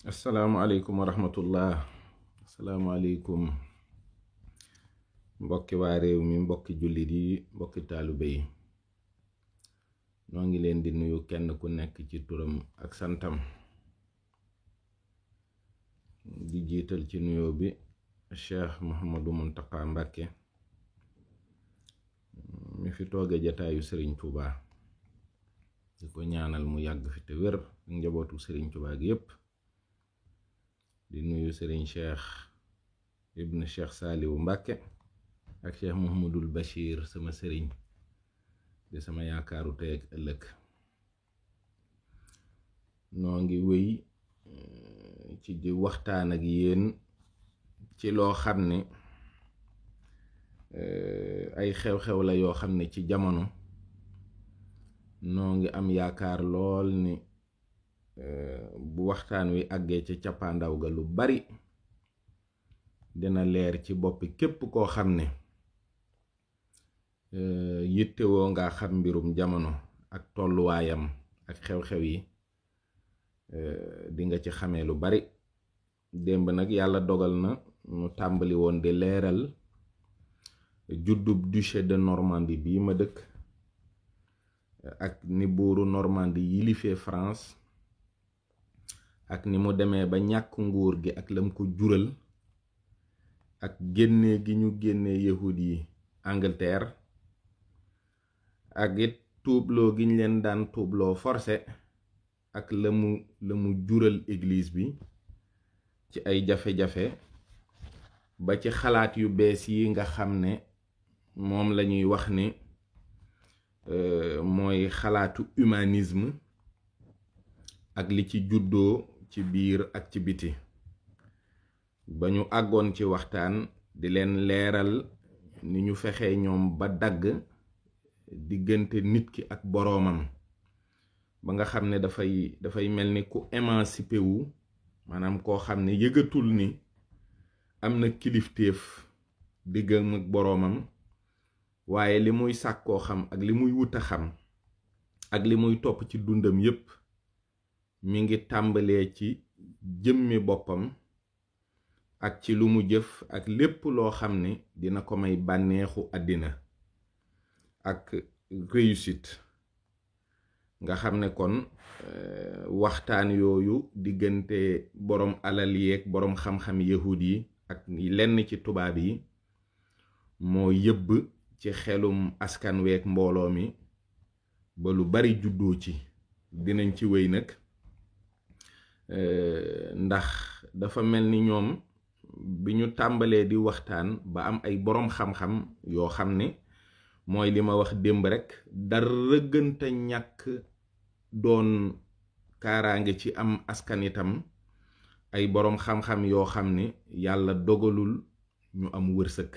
asalaamualeykum wa rahmatullah. asalaamualeykum mbokki waa réew mi, mbokki jullit yi, mbokki taalibe yi. noo ngi leen di nuyu kenn ku nekk ci turam ak santam, di jiital ci nuyoo bi Cheikh Mouhamadou Mountakha Mbacké mi fi tooge jataayu Sëriñ Tuubaa, di ko ñaanal mu yàgg fi te wér ak njabootu Sëriñ Tuubaa gi yépp. di nuyu Sëriñ Cheikh ibn Cheikh Saaliwu Mbacké ak Cheikh Mouhamadul Bachir, sama sëriñ di sama yaakaaru tey ak ëllëg. noo ngi wéy ci di waxtaan ak yéen ci loo xam ne ay xew-xew la yoo xam ne ci jamono noo ngi am yaakaar lool ni bu waxtaan wi àggee ca cappaandaw ga lu bari dina leer ci boppi képp koo xam ne yittewoo nga xam mbirum jamono ak tolluwaayam ak xew-xew yi, di nga ci xamee lu bari. démb nag yàlla dogal na mu tàmbali woon di leeral juddub duché de Normandie bii ma dëkk ak ni buuru Normandie yilifee France ak ni mu demee ba ñàkk nguur gi ak lam ko jural, ak génnee gi ñu génnee yahud yi Angleterre, ak it tuubloo gi ñu leen daan tuubloo forcé, ak la mu jural église bi ci ay jafe-jafe, ba ci xalaat yu bees yi nga xam ne moom lañuy wax ni mooy xalaatu humanisme, ak li ci juddoo ci biir ak ci biti. ba ñu àggoon ci waxtaan di leen leeral ni ñu fexee ñoom ba dagg diggante nit ki ak boroomam, ba nga xam ne dafay mel ni ku émancipé wu, maanaam koo xam ne yëgatul ni am na kilifteef diggam ak boroomam, waaye li muy sàkkoo xam ak li muy wuta xam ak li muy topp ci dundam yépp mi ngi tàmbalee ci jëmmi boppam ak ci lu mu jëf ak lépp loo xam ne dina ko may bànneexu àddina ak réussite. nga xam ne kon waxtaan yooyu diggante boroom alal yi ak boroom xam-xam yahud yi ak lenn ci tubaab yi moo yëbb ci xelum askan week mbooloo mi ba lu bari juddoo ci. dinañ ci wéy nag ndax dafa mel ni ñoom bi ñu tàmbalee di waxtaan ba am ay boroom xam-xam yoo xam ne mooy li ma wax démb rekk, dara gënta ñàkk doon kaaraange ci am askan itam ay boroom xam-xam yoo xam ne yàlla dogalul ñu am wërsëg.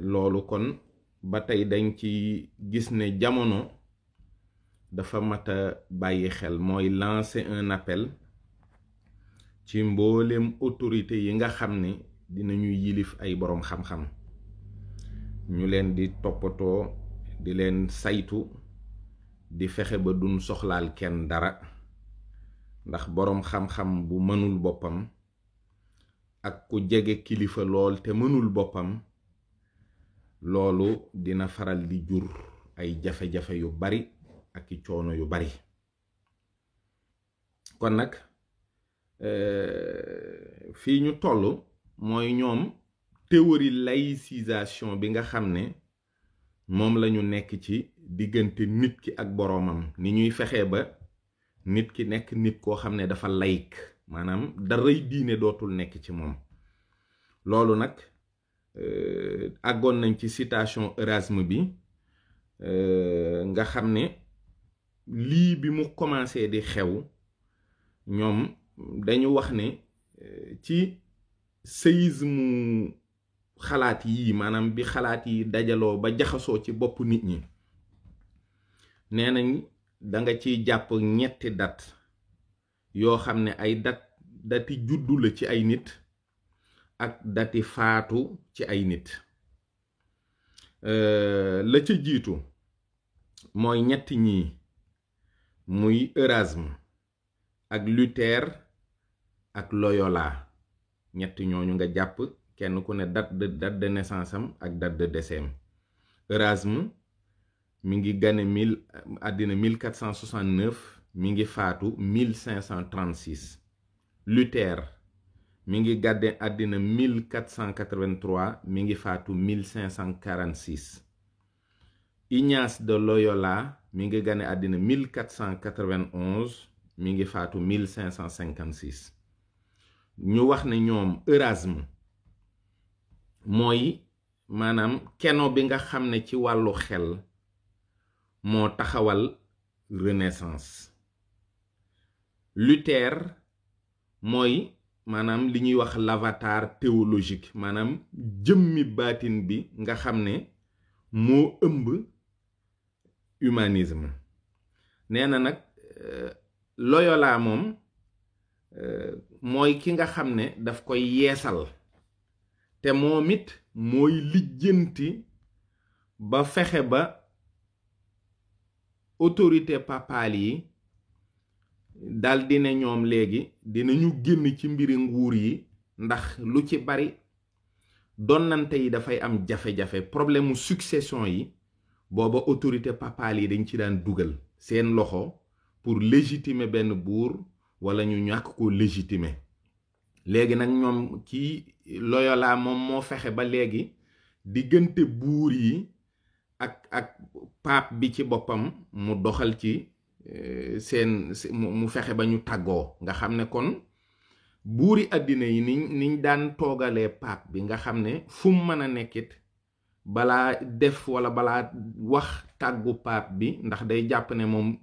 loolu kon ba tey dañ ci gis ne jamono dafa mata bàyyi xel, mooy lancer un appel ci mboolem autorité yi nga xam ne dinañuy yilif ay boroom xam-xam, ñu leen di toppatoo, di leen saytu, di fexe ba duñ soxlaal kenn dara. ndax boroom xam-xam bu mënul boppam ak ku jege kilifa lool te mënul boppam, loolu dina faral di jur ay jafe-jafe yu bari ak i coono yu bari. kon nag fii ñu toll mooy ñoom théorie laïcisation bi nga xam ne moom lañu nekk ci diggante nit ki ak boroomam, ni ñuy fexee ba nit ki nekk nit koo xam ne dafa laïc, maanaam daray diine dootul nekk ci moom. loolu nag àggoon nañ ci citation Erasme bi, nga xam ne lii bi mu commencé di xew ñoom dañu wax ne ci séisme xalaat yii, maanaam bi xalaat yi dajaloo ba jaxasoo ci bopp nit ñi, nee nañ danga ciy jàpp ñetti date yoo xam ne ay dati juddu la ci ay nit ak dati faatu ci ay nit. la ca jiitu mooy ñetti ñii, muy Erasme ak Luther ak Loyola. ñett ñooñu nga jàpp kenn ku ne date de naissance am ak date de décès am. Erasme mi ngi gane àddina 1469 mi ngi faatu 1536. Luther mi ngi gàdde àddina 1483 mi ngi faatu 1546. Ignace de Loyola mi ngi gane àddina 1491 mi ngi faatu 1556. ñu wax ne ñoom Erasme mooy maanaam keno bi nga xam ne ci wàllu xel moo taxawal Renaissance. Luther mooy maanaam li ñuy wax l'avatar théologique, maanaam jëmmi baatin bi nga xam ne moo ëmb humanisme. nee na nag Loyola moom mooy ki nga xam ne daf koy yeesal te moom it mooy lijjanti ba fexe ba autorité papale yi daldi ne ñoom léegi dinañu génn ci mbiri nguur yi ndax lu ci bari donnante yi dafay am jafe-jafe. problème mu succession yi booba autorité papale yi dañ ci daan dugal seen loxo pour légitimer benn buur wala ñu ñàkk ko légitimer. léegi nag ñoom ci Loyola moom moo fexe ba léegi diggante buur yi ak pape bi ci boppam mu doxal ci mu fexe ba ñu tàggoo. nga xam ne kon buuri àddina yi niñ daan toogalee pape bi nga xam ne fu mu mën a nekkit balaa def wala balaa wax tàggu pape bi ndax day jàpp ne moom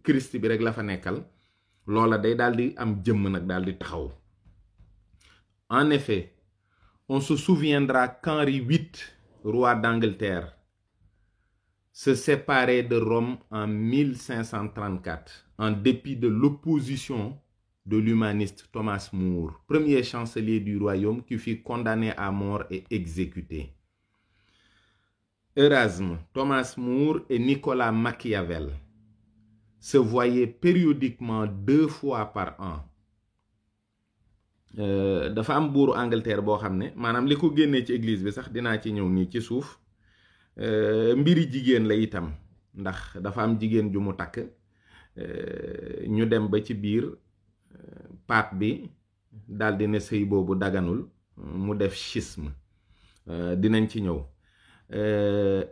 Christ bi rek la fa nekkal, loola day daldi am jëmm nag daldi taxaw. En effet, on se souviendra qu'Henri VIII, roi d'Angleterre, se séparait de Rome en 1534 en dépit de l'opposition de l'humaniste Thomas More, premier chancelier du royaume qui fut condamné à mort et exécuté. Erasme, Thomas More et Nicolas Machiavel se voyaient périodiquement 2 fois par an. dafa am buuru Angleterre boo xam ne maanaam li ko génnee ci église bi sax dinaa ci ñëw nii ci suuf. mbiri jigéen la itam ndax dafa am jigéen ju mu takk ñu dem ba ci biir pape bi daldi ne sëy boobu daganul mu def schisme. dinañ ci ñëw.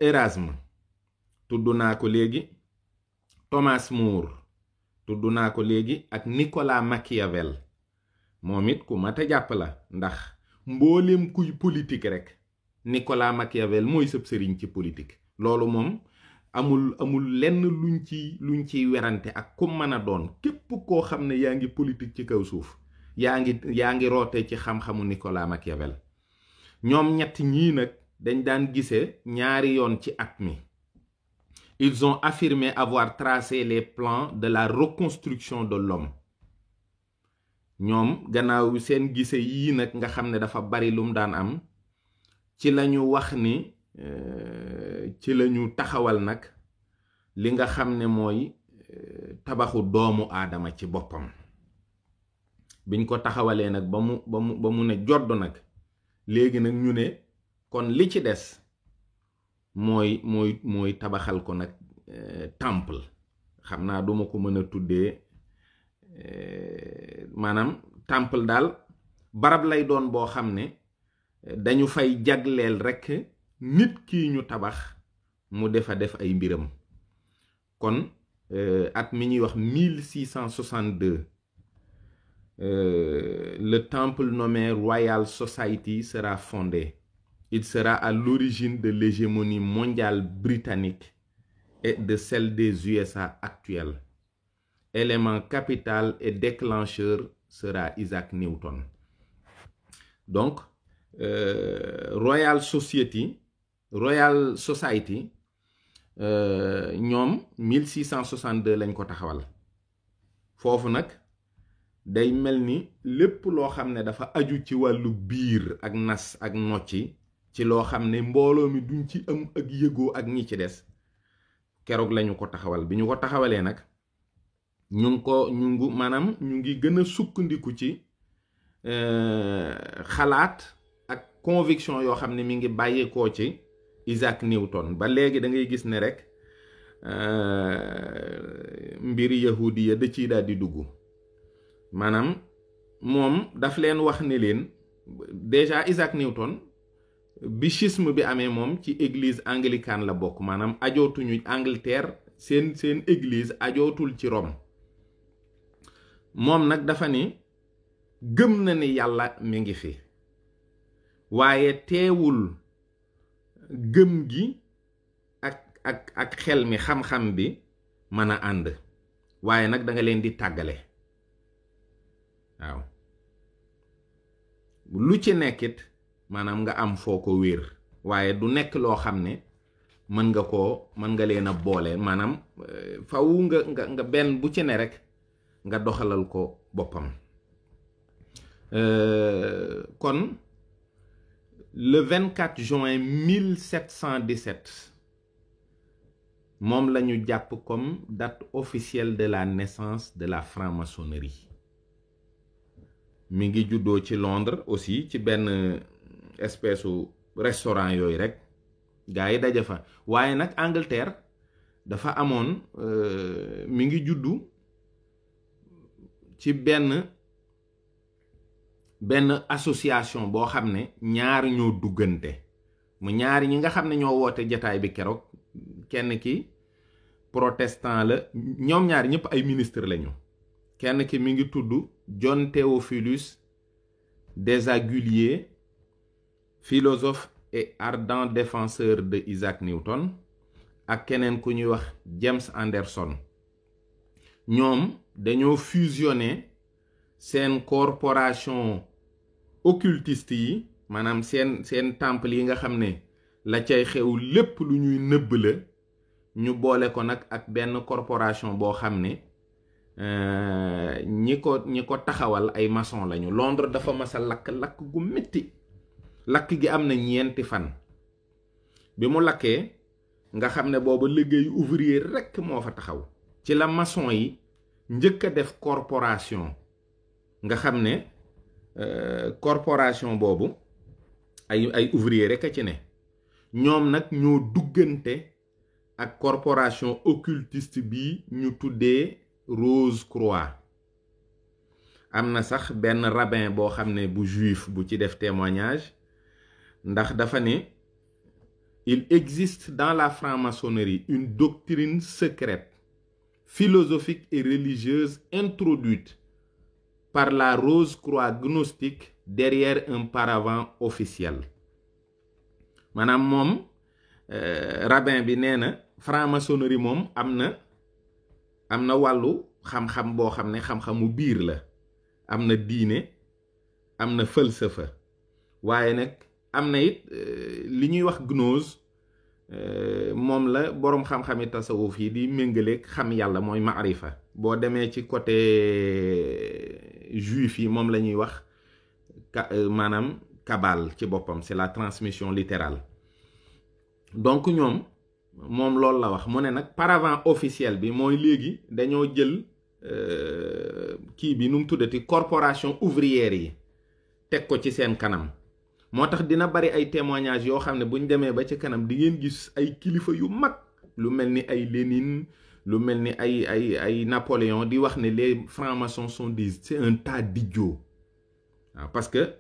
Erasme tudd naa ko léegi, Thomas More tudd naa ko léegi, ak Nicolas Machiavel moom it ku mat a jàpp la ndax mbooleem kuy politique rek Nicolas Machiavel mooy sëb sëriñ ci politique. loolu moom amul lenn luñ ciy werante ak ku mën a doon. képp koo xam ne yaa ngi politique ci kaw suuf yaa ngi roote ci xam-xamu Nicolas Machiavel. ñoom ñett ñii nag dañ daan gisee ñaari yoon ci at mi. Ils ont affirmé avoir tracé les plans de la reconstruction de l'homme. ñoom gannaaw seen gise yii nag nga xam ne dafa bari lum daan am, ci lañu wax ni ci lañu taxawal nag li nga xam ne mooy tabaxu doomu aadama ci boppam. biñ ko taxawalee nag ba mu ne jodd nag léegi nag ñu ne kon li ci des mooy tabaxal ko nag temple. xam naa duma ko mën a tuddee maanaam temple daal barab lay doon boo xam ne dañu fay jagleel rekk nit ki ñu tabax mu def ay mbiram. kon at mi ñuy wax 1662 le temple nommé Royal Society sera fondé. Il sera à l'origine de l'hégémonie mondiale britannique et de celle des USA actuelles. Élément capital et déclencheur sera Isaac Newton. Donc Royal Society ñoom 1662 lañ ko taxawal. foofu nag day mel ni lépp loo xam ne dafa aju ci wàllu biir ak nas ak nocci, ci loo xam ne mbooloo mi duñ ci am ak yëgoo ak ñi ci des, keroog lañu ko taxawal. bi ñu ko taxawalee nag maanaam ñu ngi gën a sukkandiku ci xalaat ak conviction yoo xam ne mi ngi bàyyeekoo ci Isaac Newton. ba léegi da ngay gis ne rek mbiri yahudi ya da ciy daal di dugg. maanaam moom daf leen wax ne leen déjà Isaac Newton bi schisme bi amee moom ci église anglicane la bokk, maanaam ajootuñu Angleterre, seen église ajootul ci Rome. moom nag dafa ni gëm na ni yàlla mi ngi fi, waaye teewul gëm gi ak xel mi, xam-xam bi mën a ànd, waaye nag da nga leen di tàggale. waaw lu ci nekkit maanaam nga am foo ko wéer, waaye du nekk loo xam ne mën nga leen a boole, maanaam faw nga benn bu ci ne rek nga doxalal ko boppam. kon le 24 juin 1717 moom la ñu jàpp comme date officielle de la naissance de la franc-maçonnerie. mi ngi juddoo ci Londres aussi, ci benn espèce restaurant yooyu rek gaa yi daje fa. waaye nag Angleterre dafa amoon mi ngi juddu ci benn association boo xam ne ñaar ñoo duggante. mu ñaari ñi nga xam ne ñoo woote jataay bi keroog, kenn ki protestant la, ñoom ñaar ñëpp ay ministre lañu. kenn ki mi ngi tudd John Theophilus Desaguliers, philosophe et ardent défenseur de Isaac Newton, ak keneen ku ñuy wax James Anderson. ñoom dañoo fusionné seen corporation occultiste yi, maanaam seen temple yi nga xam ne la cay xew lépp lu ñuy nëbb la, ñu boole ko nag ak benn corporation boo xam ne ñi ko taxawal ay maçon lañu. Londres dafa mas a lakk gu metti. lakk gi am na 4 fan. bi mu lakkee nga xam ne booba liggéey ouvrier rekk moo fa taxaw, ci la maçon yi njëkk a def corporation. nga xam ne corporation boobu ay ouvrier rekk a ci ne. ñoom nag ñoo duggante ak corporation occultiste bi ñu tuddee Rose Croix. am na sax benn rabbin boo xam ne bu juif bu ci def témoignage, ndax dafa ne il existe dans la franc-maçonnerie une doctrine secrète, philosophique et religieuse introduite par la Rose Croix gnostique derrière un paravent officiel. maanaam moom rabbin bi nee na franc-maçonnerie moom am na wàllu xam-xam boo xam ne xam-xamu biir la, am na diine, am na falsafa, waaye nag am na it li ñuy wax gnose, moom la boroom xam-xami tasawuf yi di méngaleeg xam yàlla, mooy maarifa. boo demee ci côté juif yi moom la ñuy wax maanaam kabal ci boppam, c'est la transmission littérale. donc moom loolu la wax. mu ne nag paravent officiel bi mooy léegi dañoo jël kii bi nu mu tuddati, corporation ouvrière yi teg ko ci seen kanam. moo tax dina bari ay témoignages yoo xam ne buñ demee ba ci kanam di ngeen gis ay kilifa yu mag, lu mel ni ay Lénine, lu mel ni ay Napoléon, di wax ne les francs-maçons c'est un tas d'idiots. waaw parce que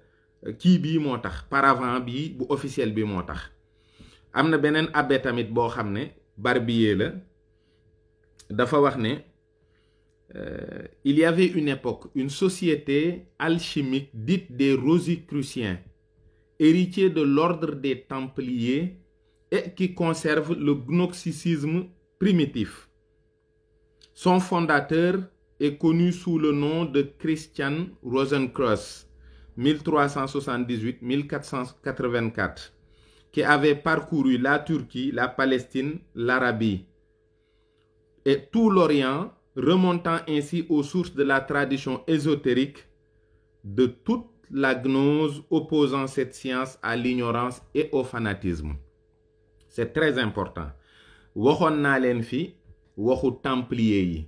kii bii moo tax, paravent bi bu officiel bi moo tax. am na beneen abbé tamit boo xam ne Barbier la, dafa wax ne il y avait une époque une société alchimique dite des Rosicruciens, héritiers de l'ordre des Templiers et qui conserve le gnosticisme primitif. Son fondateur est connu sous le nom de Christian Rosenkreuz, 1378-1484, qui avait parcouru la Turquie, la Palestine, l'Arabie et tout l'Orient, remontant ainsi aux sources de la tradition ésotérique de toute la gnose, opposant cette science à l'ignorance et au fanatisme. C'est très important. waxoon naa leen fi waxu templier yi,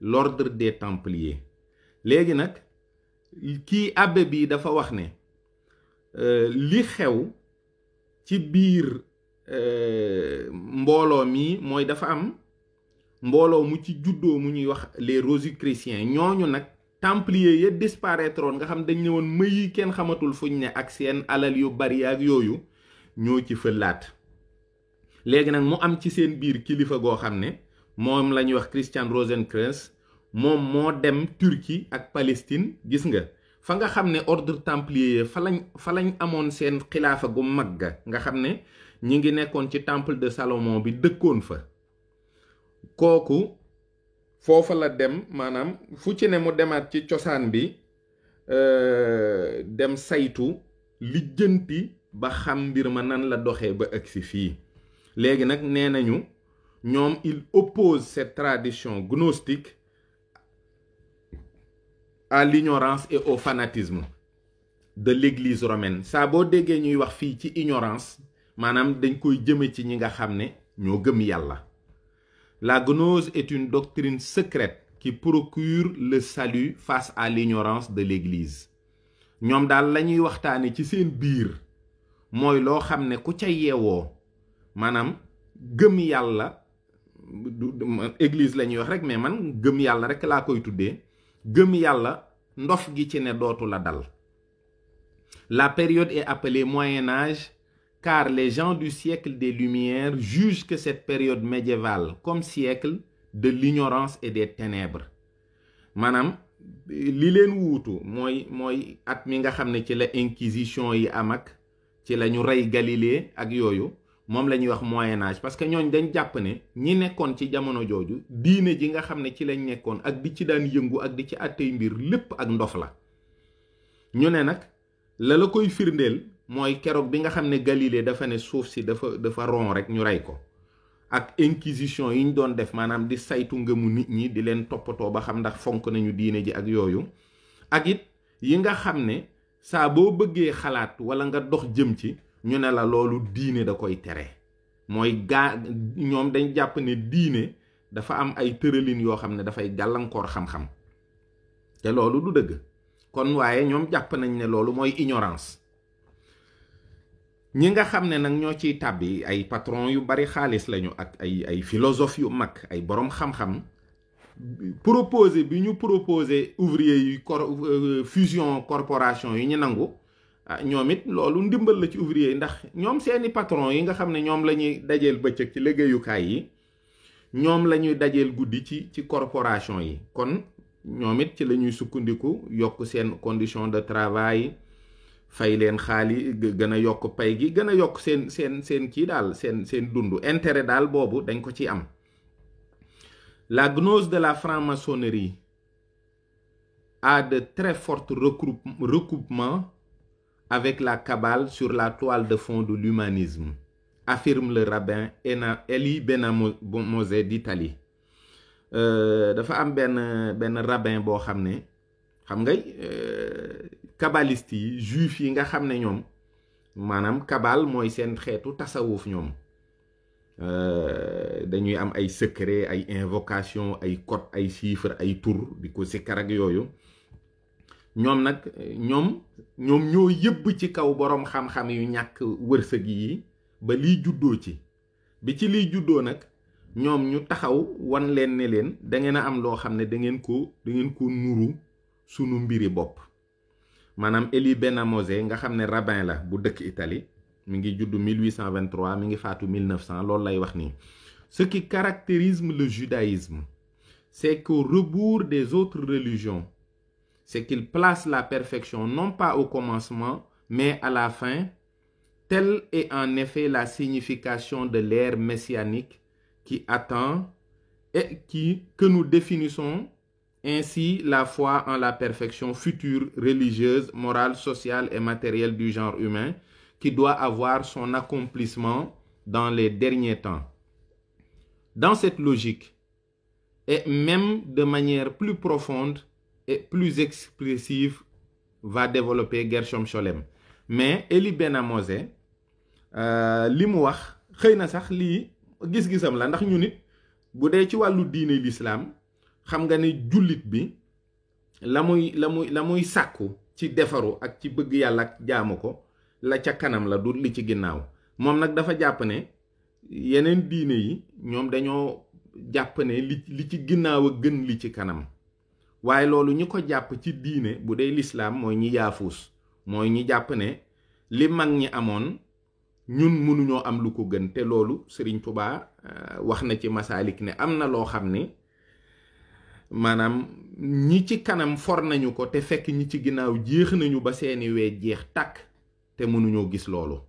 l'ordre des Templiers. léegi nag kii abbé bi dafa wax ne li xew ci biir mbooloo mi mooy dafa am mbooloo mu ci juddoo mu ñuy wax les Rosicruciens. ñooñu nag Templiers ya disparaîtroon nga xam dañ ne woon mëyi kenn xamatul fuñ ne ak seen alal yu bari ak yooyu ñoo ci fëlaat. léegi nag mu am ci seen biir kilifa goo xam ne moom la ñuy wax Christian Rosenkreuz. moom moo dem Turquie ak Palestine. gis nga fa nga xam ne ordre templier fa lañ amoon seen xilaafa gu mag ga nga xam ne ñi ngi nekkoon ci temple de Salomon bi dëkkoon fa. kooku foofa la dem, maanaam fu ci ne mu demaat ci cosaan bi dem saytu lijjanti ba xam mbir ma nan la doxee ba agsi fii. léegi nag nee nañu ñoom il oppose cette tradition gnostique à l'ignorance et au fanatisme de l'église romaine. saa boo déggee ñuy wax fii ci ignorance maanaam dañ koy jëme ci ñi nga xam ne ñoo gëm yàlla. La gnose est une doctrine secrète qui procure le salut face à l'ignorance de l'église. ñoom daal la ñuy waxtaane ci seen biir mooy loo xam ne ku ca yeewoo maanaam gëm yàlla église la ñuy wax rek, mais man gëm yàlla rek laa koy tuddee. gëm yàlla ndof gi ci ne dootu la dal. La période est appelée Moyen Âge car les gens du siècle des Lumières jugent que cette période médiévale comme siècle de l'ignorance et des ténèbres. maanaam li leen wuutu mooy at mi nga xam ne ci la inquisition yi am ak ci la ñu rey Galilée ak yooyu moom la ñuy wax Moyen Âge, parce que ñooñ dañ jàpp ne ñi nekkoon ci jamono jooju diine ji nga xam ne ci lañ nekkoon ak di ci daan yëngu ak di ci àttey mbir lépp ak ndof la. ñu ne nag la koy firndeel mooy keroog bi nga xam ne Galilée dafa ne suuf si dafa ron rek ñu rey ko, ak inquisition yi ñu doon def maanaam di saytu ngëmu nit ñi di leen toppatoo ba xam ndax fonk nañu diine ji ak yooyu. ak it yi nga xam ne saa boo bëggee xalaat wala nga dox jëm ci ñu ne la loolu diine da koy tere. mooy ñoom dañ jàpp ne diine dafa am ay tëralin yoo xam ne dafay gàllankoor xam-xam te loolu du dëgg. kon waaye ñoom jàpp nañ ne loolu mooy ignorance. ñi nga xam ne nag ñoo ciy tàbbi ay patron yu bari xaalis lañu ak ay philosophe yu mag, ay boroom xam-xam. proposé bi ñu proposé ouvrier yu fusion corporation yi ñu nangu. ñoom it loolu ndimbal la ci ouvrier yi, ndax ñoom seeni patron yi nga xam ne ñoom la ñuy dajeel bëccëg ci liggéeyukaay yi ñoom la ñuy dajeel guddi ci corporation yi. kon ñoom it ci la ñuy sukkandiku yokk seen condition de travail, fay leen xaalis, gën a yokk pay gi, gën a yokk seen kii daal seen dund. intérêt daal boobu dañ ko ci am. La gnose de la franc-maçonnerie a de très forts recoupements avec la Kabbale sur la toile de fond de l'humanisme, affirme le rabbin Elie Benamose d'Italie. dafa am benn rabbin boo xam ne xam nga kabbaliste yi juif yi nga xam ne ñoom maanaam kabal mooy seen xeetu tasawuf. ñoom dañuy am ay secret, ay invocation, ay code, ay chiffre, ay tur di ko sikkar ak yooyu. ñoom nag ñoom ñoo yëbb ci kaw boroom xam-xam yu ñàkk wërsëg yi ba liy juddoo ci. bi ci liy juddoo nag ñoom ñu taxaw wan leen ne leen da ngeen a am loo xam ne da ngeen ko nuru sunu mbiri bopp. maanaam Elie Benamose nga xam ne rabbin la bu dëkk Italie, mi ngi judd 1823, mi ngi faatu 1900. loolu lay wax nii. Ce qui caractérise le judaïsme, c'est qu'au rebours des autres religions, c'est qu'il place la perfection non pas au commencement, mais à la fin. Telle est en effet la signification de l'ère messianique qui attend et que nous définissons ainsi la foi en la perfection future religieuse, morale, sociale et matérielle du genre humain qui doit avoir son accomplissement dans les derniers temps. Dans cette logique, et même de manière plus profonde et plus expressive, va développer Gershom Scholem. Mais Elie Benamose li mu wax xëy na sax lii gis-gisam la, ndax ñu nit bu dee ci wàllu diine l'islam xam nga ne jullit bi la muy sàkku ci defaru ak ci bëgg yàlla ak jaamu ko la ca kanam la du li ci ginnaaw. moom nag dafa jàpp ne yeneen diine yi ñoom dañoo jàpp ne li ci ginnaaw a gën li ci kanam. waaye loolu ñi ko jàpp ci diine bu dee lislaam mooy ñi yaafuus, mooy ñi jàpp ne li mag ñi amoon ñun mënuñoo am lu ko gën. te loolu Sëriñ Tuubaa wax na ci Masaalik ne am na loo xam ne maanaam ñi ci kanam for nañu ko te fekk ñi ci ginnaaw jeex nañu ba seeni wee jeex tàkk te mënuñoo gis loolu.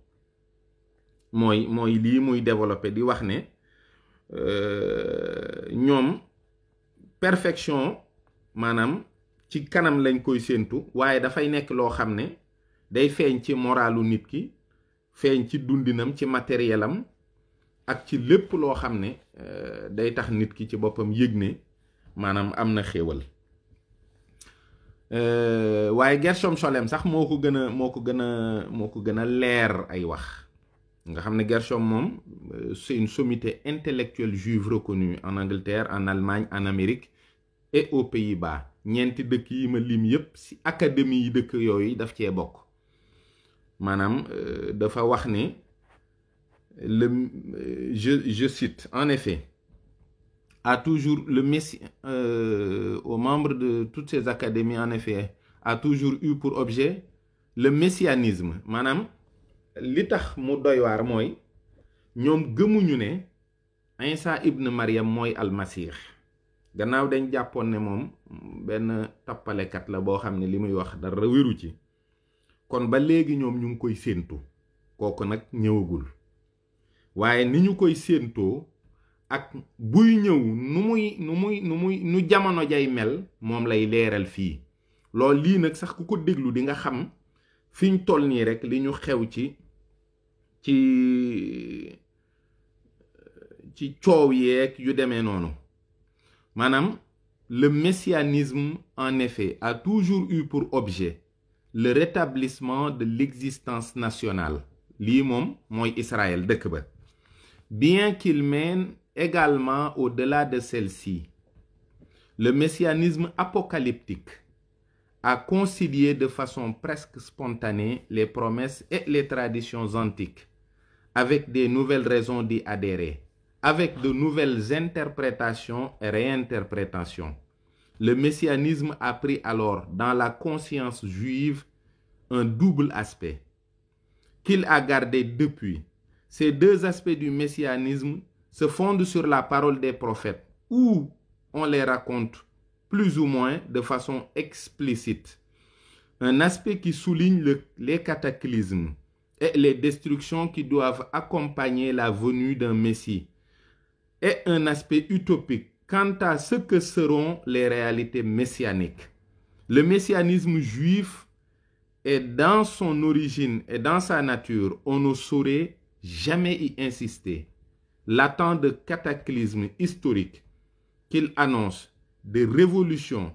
mooy lii muy développé di wax ne ñoom perfection maanaam ci kanam lañ koy séentu, waaye dafay nekk loo xam ne day feeñ ci moralu nit ki, feeñ ci dundinam, ci matérielam ak ci lépp loo xam ne day tax nit ki ci boppam yëg ne maanaam am na xéewal. waaye Gershom Scholem sax moo ko gën a leer ay wax. nga xam ne Gershom moom c'est une sommité intellectuelle juive reconnue en Angleterre, en Allemagne, en Amérique et aux Pays-Bas. ñeenti dëkk yi ma lim yépp ci académie yi dëkk yooyu daf cee bokk. maanaam dafa wax ne je cite, en effet, a toujours le Messie aux membres de toutes ces académies, en effet, a toujours eu pour objet le messianisme. maanaam li tax mu doy waar mooy ñoom gëmuñu ne Isa ibn Maryam mooy almasih. gannaaw dañ jàppoon ne moom benn tappalekat la boo xam ne li muy wax dara wéru ci, kon ba léegi ñoom ñu ngi koy séentu. kooku nag ñëwagul, waaye ni ñu koy séentoo ak buy ñëw nu jamono jay mel moom lay leeral fii. loolu lii nag sax ku ko déglu di nga xam fiñ toll nii rek li ñu xew ci coow yeeg yu demee noonu. maanaam le messianisme en effet a toujours eu pour objet le rétablissement de l'existence nationale. lii moom mooy Israël dëkk ba. bien qu'il mène également au-delà de celle-ci. Le messianisme apocalyptique a concilié de façon presque spontanée les promesses et les traditions antiques avec des nouvelles raisons d'y adhérer, avec de nouvelles interprétations et réinterprétations. Le messianisme a pris alors dans la conscience juive un double aspect qu'il a gardé depuis. Ces deux aspects du messianisme se fondent sur la parole des prophètes, où on les raconte plus ou moins de façon explicite. Un aspect qui souligne les cataclysmes et les destructions qui doivent accompagner la venue d'un Messie, et un aspect utopique quant à ce que seront les réalités messianiques. Le messianisme juif est dans son origine et dans sa nature, on ne saurait jamais y insister. L'attend de cataclysmes historiques qu'il annonce, des révolutions,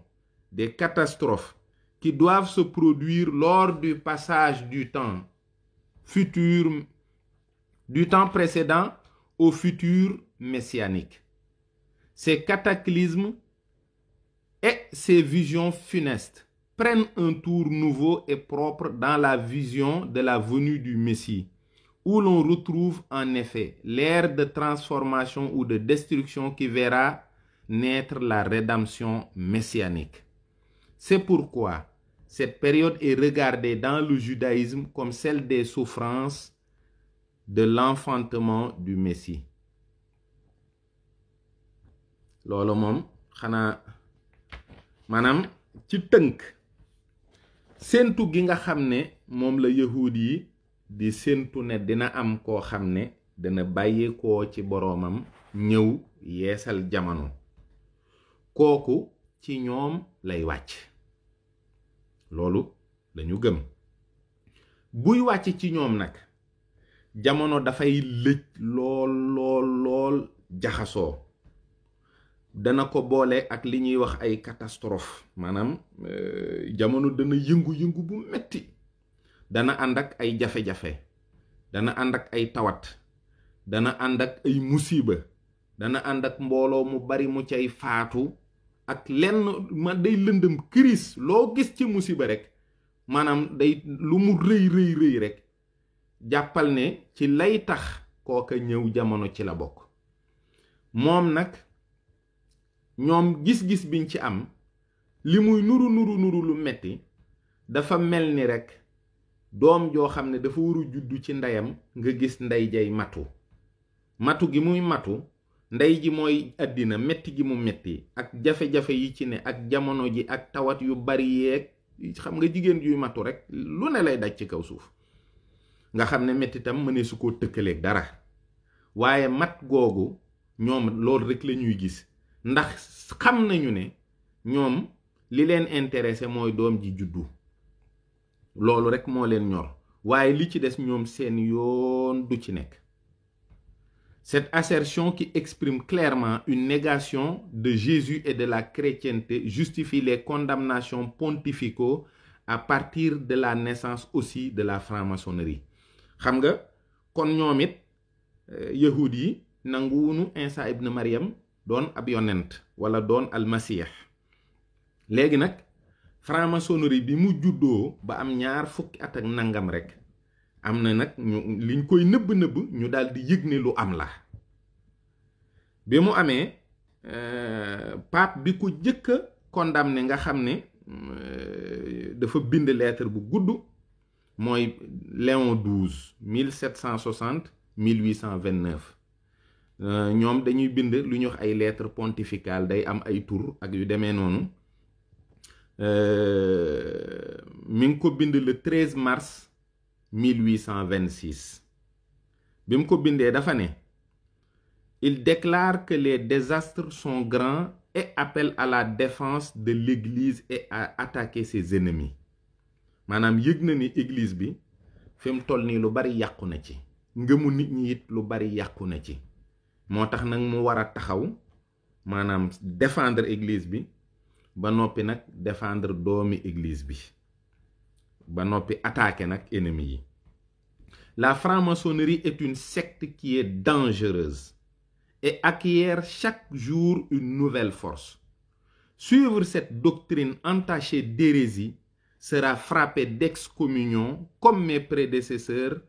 des catastrophes qui doivent se produire lors du passage du temps futur, du temps précédent au futur messianique. Ces cataclysmes et ces visions funestes prennent un tour nouveau et propre dans la vision de la venue du Messie, où l'on retrouve en effet l'ère de transformation ou de destruction qui verra naître la rédemption messianique. C'est pourquoi cette période est regardée dans le judaïsme comme celle des souffrances de l'enfantement du Messie. loolu moom xanaa maanaam ci tënk séentu gi nga xam ne moom la yahuud yi di séentu ne dina am koo xam ne dana bàyyeekoo ci boroomam ñëw yeesal jamono, kooku ci ñoom lay wàcc. loolu lañu gëm. buy wàcc ci ñoom nag jamono dafay lëj lool jaxasoo. dana ko boole ak li ñuy wax ay catastrophe, maanaam jamono dana yëngu bu metti, dana ànd ak ay jafe-jafe, dana ànd ak ay tawat, dana ànd ak ay musiba, dana ànd ak mbooloo mu bari mu cay faatu ak lenn ma day lëndëm këris loo gis ci musiba rek maanaam day lu mu rëy rëy rëy rek jàppal ne ci lay tax kooka ñëw jamono ci la bokk. moom nag ñoom gis-gis biñ ci am li muy nuru lu metti dafa mel ni rek doom joo xam ne dafa waru juddu ci ndeyam nga gis ndey jay matu gi muy matu ndey ji mooy àddina metti gi mu metti ak jafe-jafe yi ci ne ak jamono ji ak tawat yu bari yeeg xam nga jigéen juy matu rek lu ne lay daj ci kaw suuf nga xam ne mettitam mënee su koo tëkkaleeg dara waaye mat googu ñoom loolu rek la ñuy gis ndax xam nañu ne ñoom li leen intéressé mooy doom ji juddu loolu rek moo leen ñor waaye li ci des ñoom seen yoon du ci nekk. Cette assertion qui exprime clairement une négation de Jésus et de la chrétienté justifie les condamnations pontificaux à partir de la naissance aussi de la franc-maçonnerie. xam nga kon ñoom it yahud yi nanguwunu Isa ibn Maryam doon ab yonent wala doon almasih. léegi nag franc-maçonnerie bi mu juddoo ba am 20 at ak nangam rek am na nag ñu liñ koy nëbb ñu daal di yëg ne lu am la bi mu amee pape bi ko jëkk a condamné nga xam ne dafa bind lettre bu gudd mooy Léon XII 1760 1829 ñoom dañuy bind lu ñuy wax ay lettre pontificale day am ay tur ak yu demee noonu mi ngi ko bind le 13 mars 1826 bi mu ko bindee dafa ne il déclare que les désastres sont grands et appelle à la défense de l'église et à attaquer ses ennemis maanaam yëg na ni église bi fi mu toll nii lu bari yàqu na ci ngëmu nit ñi it lu bari yàqu na ci moo tax nag mu war a taxaw maanaam défendre église bi ba noppi nag défendre doomi église bi ba noppi attaquer nag ennemi yi. La franc-maçonnerie est une secte qui est dangereuse et acquiert chaque jour une nouvelle force. Suivre cette doctrine entachée d'hérésie sera frappé d'excommunion comme mes prédécesseurs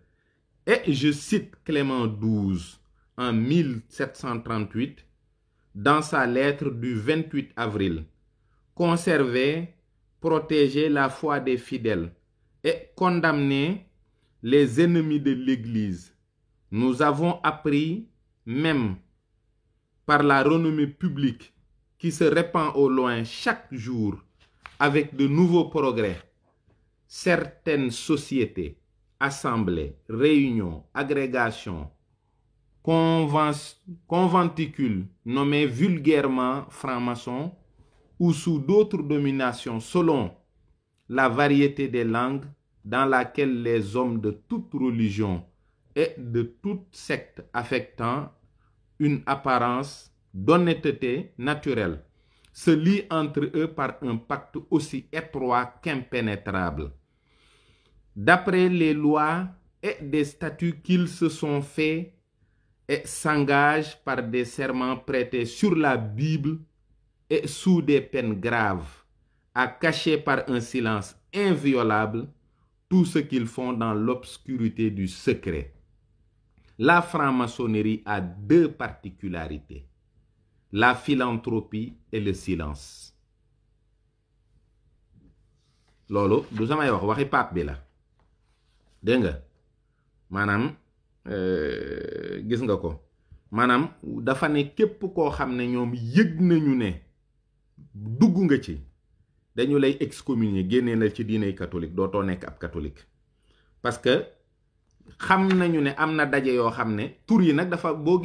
et je cite Clément XII en 1738 dans sa lettre du 28 avril. Conserver, protéger la foi des fidèles et condamner les ennemis de l'Église. Nous avons appris, même par la renommée publique qui se répand au loin chaque jour avec de nouveaux progrès, certaines sociétés, assemblées, réunions, agrégations, conventicules nommés vulgairement francs-maçons ou sous d'autres dominations selon la variété des langues dans laquelle les hommes de toute religion et de toute secte affectant une apparence d'honnêteté naturelle se lient entre eux par un pacte aussi étroit qu'impénétrable. D'après les lois et des statuts qu'ils se sont faits et s'engagent par des serments prêtés sur la Bible et sous des peines graves à cacher par un silence inviolable tout ce qu'ils font dans l'obscurité du secret. La franc-maçonnerie a 2 particularités, la philanthropie et le silence. loolu du samay wax waxi pape bi la dégg nga maanaam gis nga ko maanaam dafa ne képp koo xam ne ñoom yëg nañu ne dugg nga ci dañu lay excommunier génnee la ci diiney catholique dootoo nekk ab catholique parce que xam nañu ne am na daje yoo xam ne tur yi nag dafa boo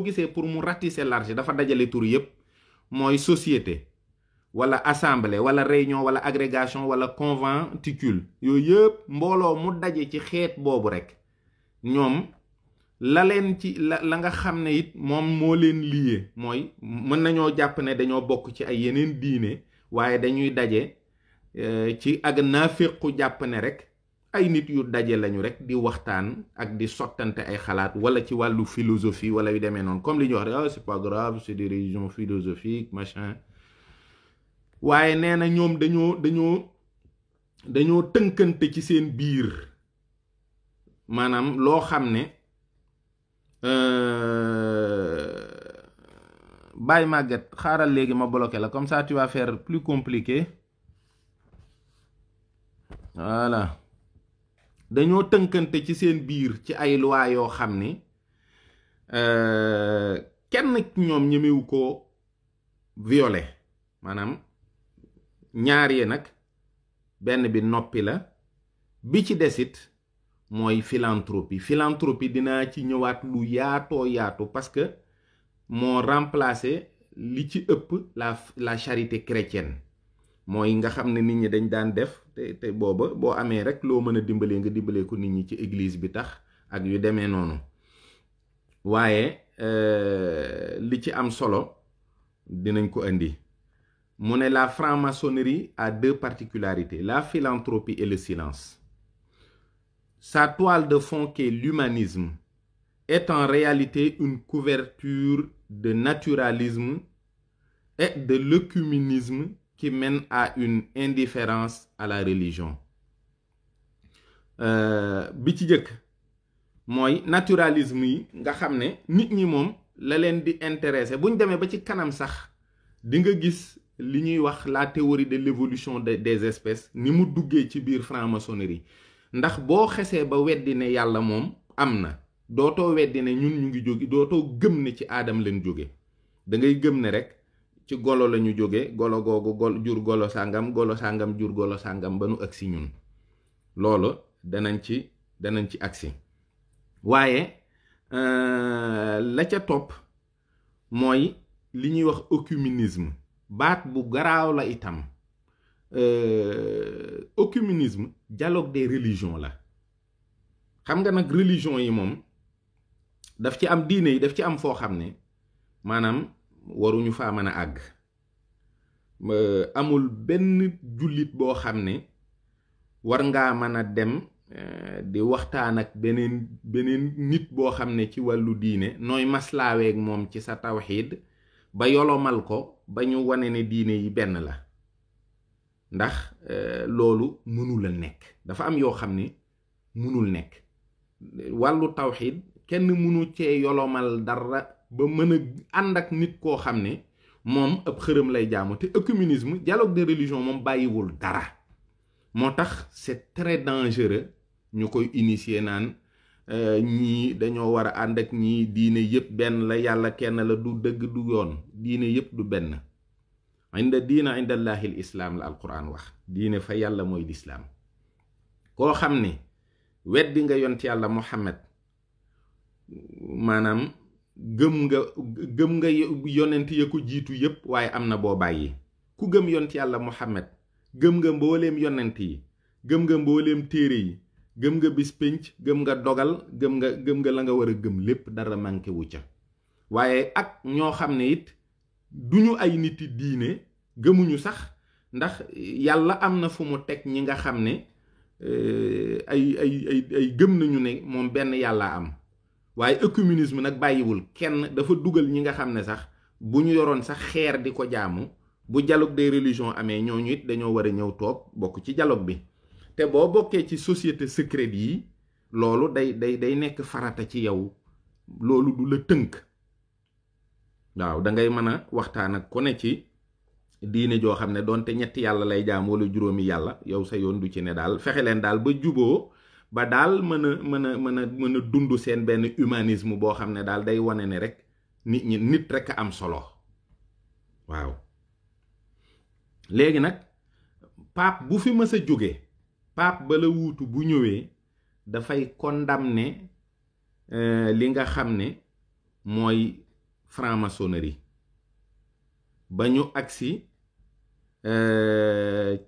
gisee pour mu ratisser large dafa dajale tur yépp mooy société wala assemblée wala réunion wala agrégation wala conventicule yooyu yëpp mbooloo mu daje ci xeet boobu rek ñoom la leen ci la nga xam ne it moom moo leen lié mooy mën nañoo jàpp ne dañoo bokk ci ay yeneen diine waaye dañuy daje ci ak naaféqu jàpp ne rek ay nit yu daje lañu rek di waxtaan ak di sottante ay xalaat wala ci wàllu philosophie wala yu demee noonu comme li ñu wax rek c'est pas grave c'est des religions philosophiques machin waaye nee na ñoom dañoo tënkante ci seen biir maanaam loo xam ne Baye Maguette xaaral léegi ma bloqué la comme ça tu vas faire plus compliqué voilà dañoo tënkante ci seen biir ci ay loi yoo xam ni kenn ñoom ñemewu ko violer maanaam ñaar yi nag benn bi noppi la bi ci desit mooy philanthropie dinaa ci ñëwaat lu yaatoo yaatu parce que moo remplacé li ci ëpp la charité chrétienne mooy nga xam ne nit ñi dañ daan def te booba boo amee rek loo mën a dimbalee nga dimbalee ko nit ñi ci église bi tax ak yu demee noonu waaye li ci am solo dinañ ko indi mu ne la franc-maçonnerie a deux particularités, la philanthropie et le silence. Sa toile de fond qu'est l'humanisme est en réalité une couverture de naturalisme et de l'œcuménisme qui mène à une indifférence à la religion. Bi ci jëkk mooy naturalisme yi nga xam ne nit ñi moom la leen di intéressé buñ demee ba ci kanam sax di nga gis li ñuy wax la théorie de l'évolution des espèces ni mu duggee ci biir franc-maçonnerie ndax boo xesee ba weddi ne yàlla moom am na dootoo weddi ne ñun ñu ngi jóge dootoo gëm ne ci aadam leen jóge da ngay gëm ne rek ci golo la ñu jóge golo googu jur golo sàngam jur golo sàngam ba nu agsi ñun loolu danañ ci agsi waaye la ca topp mooy li ñuy wax œcuménisme baat bu garaaw la itam œcuménisme dialogue des religions la xam nga nag religion yi moom daf ci am diine yi daf ci am foo xam ne maanaam waruñu faa mën a àgg amul benn jullit boo xam ne war ngaa mën a dem di waxtaan ak beneen nit boo xam ne ci wàllu diine nooy maslaaweeg moom ci sa tawxiid ba yolomal ko ba ñu wane ne diine yi benn la ndax loolu mënul a nekk dafa am yoo xam ne mënul nekk wàllu tawxiid kenn mënu cee yolomal dara ba mën a ànd ak nit koo xam ne moom ab xërëm lay jaamu te œcuménisme dialogue de religion moom bàyyiwul dara moo tax c'est très dangereux ñu koy initier naan ñii dañoo war a ànd ak ñii diine yépp benn la yàlla kenn la du dëgg du yoon diine yépp du benn inda diina indallahi l islaam la alquran wax diine fa yàlla mooy lislaam koo xam ne weddi nga yont yàlla Muhammad maanaam gëm nga yonent ya ko jiitu yépp waaye am na boo bàyyi ku gëm yont yàlla Muhammad gëm nga mbooleem yonent yi gëm nga mbooleem téere yi gëm nga bis pénc gëm nga dogal gëm nga la nga war a gëm lépp dara manqué wu ca waaye ak ñoo xam ne it duñu ay niti diine gëmuñu sax ndax yàlla am na fu mu teg ñi nga xam ne ay gëm nañu ne moom benn yàlla am waaye œcuménisme nag bàyyiwul kenn dafa dugal ñi nga xam ne sax bu ñu yoroon sax xeer di ko jaamu bu dialogue des religions amee ñooñu it dañoo war a ñëw toog bokk ci dialogue bi te boo bokkee ci société secrète yi loolu day nekk farata ci yow loolu du la tënk waaw dangay mën a waxtaan ak ku ne ci diine joo xam ne doonte ñetti yàlla lay jaam wala juróomi yàlla yow sa yoon du ci ne daal fexe leen daal ba juboo ba daal mën a dund seen benn humanisme boo xam ne daal day wane ne rek nit rek a am solo waaw léegi nag pape bu fi mës a jóge pape ba la wuutu bu ñëwee dafay condamner li nga xam ne mooy franc-maçonnerie ba ñu agsi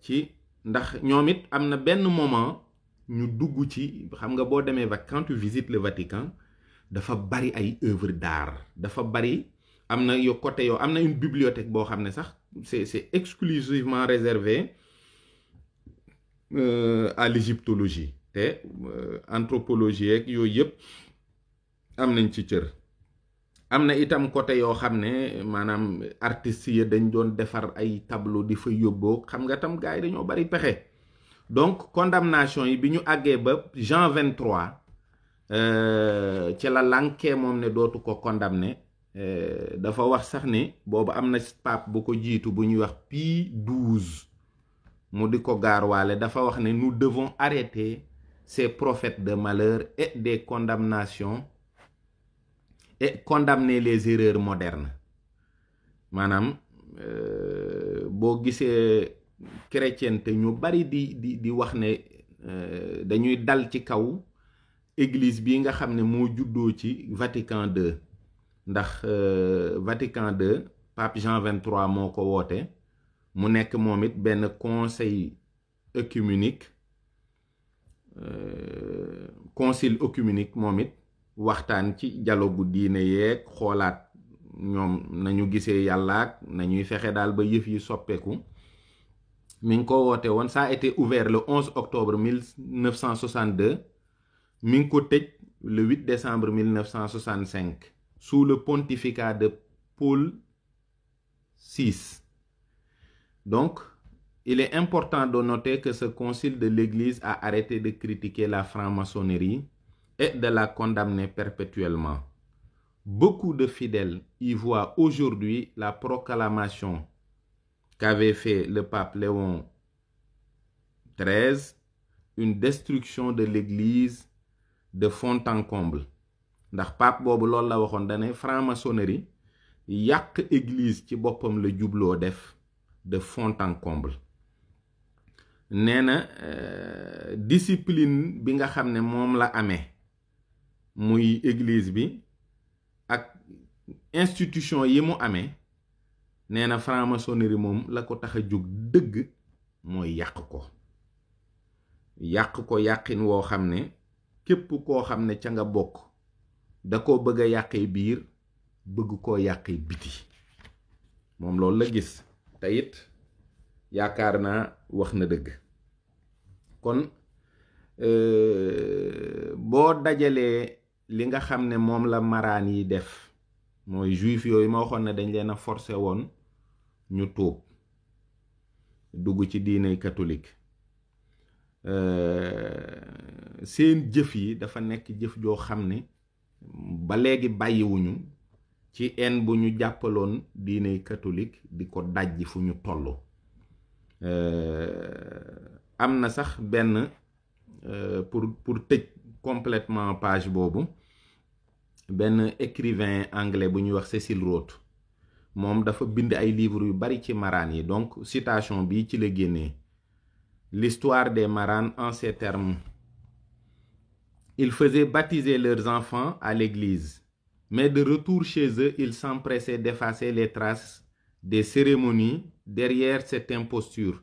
ci ndax ñoom it am na benn moment ñu dugg ci xam nga boo demee quand tu visites le Vatican dafa bari ay œuvres d'art dafa bari am na yo côté yoo am na une bibliothèque boo xam ne sax c'est exclusivement réservé à l'égyptologie te anthropologie ak yooyu yëpp am nañ ci cër am na itam côté yoo xam ne maanaam artistes yi dañ doon defar ay tableau di fa yóbboo xam nga tam gars yi dañoo bari pexe. Donc condamnation yi bi ñu àggee ba Jean 23 ci la lànkee moom ne dootu ko condamné dafa wax sax ni boobu am na pape bu ko jiitu bu ñuy wax Pie XII mu di ko gaarwaale dafa wax ne nous devons arrêter ces prophètes de malheur et des condamnations et condamner les erreurs modernes maanaam boo gisee chrétien te ñu bari di wax ne dañuy dal ci kaw église bi nga xam ne moo juddoo ci Vatican II ndax Vatican II pape Jean 23 moo ko woote mu nekk moom it benn conseil œcuménique concile œcuménique moom it waxtaan ci dialogue diine yeeg xoolaat ñoom nañu gisee yàlla ak nañuy fexe daal ba yëf yi soppeeku mi ngi ko woote woon ça a été ouvert le 11 octobre 1962 mi ngi ko tëj le 8 décembre 1965 sous le pontificat de Paul VI. Donc il est important de noter que ce concile de l'Église a arrêté de critiquer la franc-maçonnerie et de la condamner perpétuellement. Beaucoup de fidèles y voient aujourd'hui la proclamation qu'avait fait le pape Léon XIII, une destruction de l'Église de fond en comble. ndax pape boobu loolu la waxoon dane franc-maçonnerie yàq église ci boppam la jubloo def de fond en comble. nee na discipline bi nga xam ne moom la amee muy église bi ak institution yi mu amee nee na franc-maçonnerie moom la ko tax a jóg dëgg mooy yàq ko yàqin woo xam ne képp koo xam ne ca nga bokk da ko bëgg a yàqee biir bëgg koo yàqee biti moom loolu la gis te it yaakaar naa wax na dëgg. kon boo dajalee li nga xam ne moom la maraan yi def mooy juif yooyu ma waxoon ne dañ leen a forcé woon ñu tuub dugg ci diiney catholique seen jëf yi dafa nekk jëf joo xam ne ba léegi bàyyiwuñu ci en bu ñu jàppaloon diiney catholique di ko dajji fu ñu toll. am na sax benn pour tëj complètement page boobu benn écrivain anglais bu ñuy wax Cecil Rhodes moom dafa bind ay livres yu bari ci maraan yi donc citation bi ci la génnee l'histoire des marans en ces termes. Ils faisaient baptiser leurs enfants à l'église, mais de retour chez eux, ils s'empressaient d'effacer les traces des cérémonies derrière cette imposture.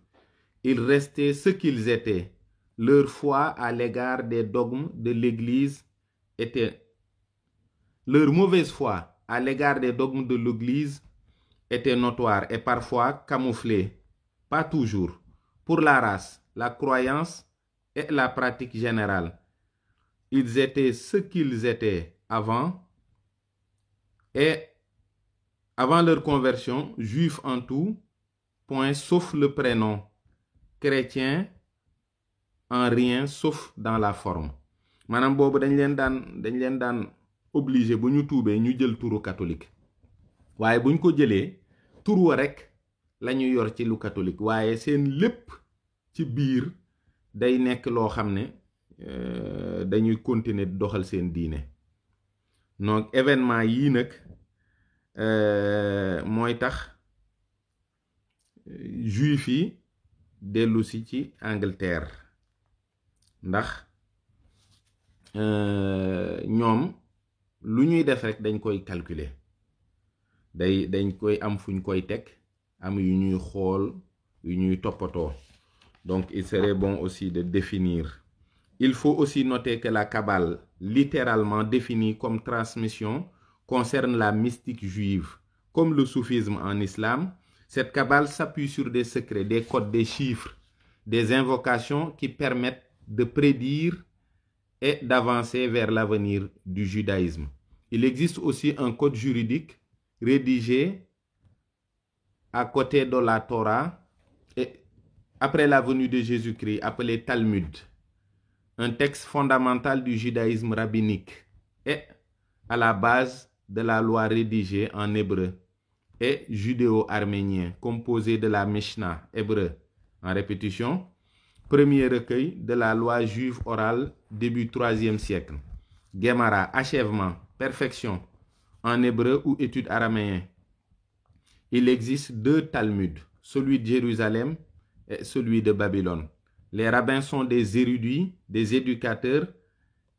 Ils restaient ce qu'ils étaient. Leur foi à l'égard des dogmes de l'église était... Leur mauvaise foi à l'égard des dogmes de l'église était notoire et parfois camouflée, pas toujours, pour la race, la croyance et la pratique générale. Ils étaient ce qu'ils étaient avant leur conversion, juifs en tout point sauf le prénom, chrétien en rien sauf dans la forme. maanaam boobu dañ leen daan obligé bu ñu tuubee ñu jël turu catholique waaye buñ ko jëlee tur wa rek la ñu yor ci lu catholique waaye seen lépp ci biir day nekk loo xam ne dañuy continuer doxal seen diine. donc événement yii nag mooy tax juif yi dellu si ci Angleterre ndax ñoom lu ñuy def rek dañ koy calculer dañ koy am fuñ koy teg am yu ñuy xool yu ñuy toppatoo. donc il serait bon aussi de définir. Il faut aussi noter que la Kabbale, littéralement définie comme transmission, concerne la mystique juive. Comme le soufisme en islam, cette Kabbale s'appuie sur des secrets, des codes, des chiffres, des invocations qui permettent de prédire et d'avancer vers l'avenir du judaïsme. Il existe aussi un code juridique rédigé à côté de la Torah et après la venue de Jésus-Christ, appelé Talmud, un texte fondamental du judaïsme rabbinique et à la base de la loi rédigée en hébreu et judéo-arménien, composé de la Mishnah hébreu. En répétition, premier recueil de la loi juive orale début 3e siècle. Gemara, achèvement, perfection, en hébreu ou étude araméen. Il existe 2 Talmuds, celui de Jérusalem et celui de Babylone. Les rabbins sont des érudits, des éducateurs,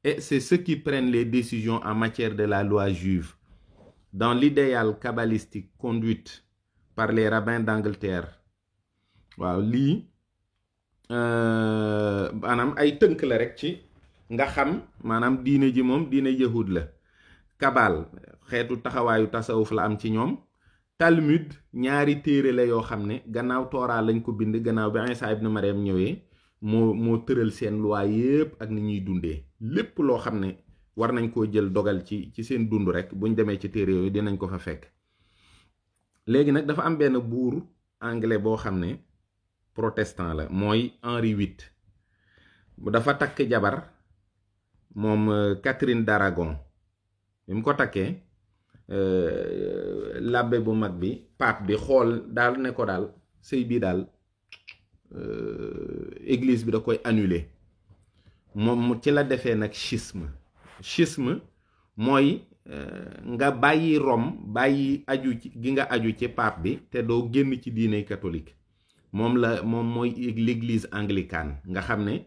et c'est ceux qui prennent les décisions en matière de la loi juive. Dans l'idéal kabbalistique conduite par les rabbins d'Angleterre. waaw lii maanaam ay tënk la rek ci nga xam maanaam diine ji moom diine yahud la. kabal xeetu taxawaayu tasawuf la am ci ñoom. Talmud ñaari téere la yoo xam ne gannaaw Tooraa lañ ko bind gannaaw bi Isa ibn Maryam ñëwee moo tëral seen loi yépp ak ni ñuy dundee lépp loo xam ne war nañ koo jël dogal ci seen dund rek buñ demee ci téere yooyu dinañ ko fa fekk. léegi nag dafa am benn buur anglais boo xam ne protestant la mooy Henri VIII dafa takk jabar moom Catherine d'Aragon bi mu ko takkee labbe bu mag bi pape bi xool daal ne ko daal sëy bii daal église bi da koy annuler moom ci la defee nag schisme mooy nga bàyyi Rome bàyyi aju gi nga aju ci pape bi te doo génn ci diine catholique moom mooy l'église anglicane nga xam ne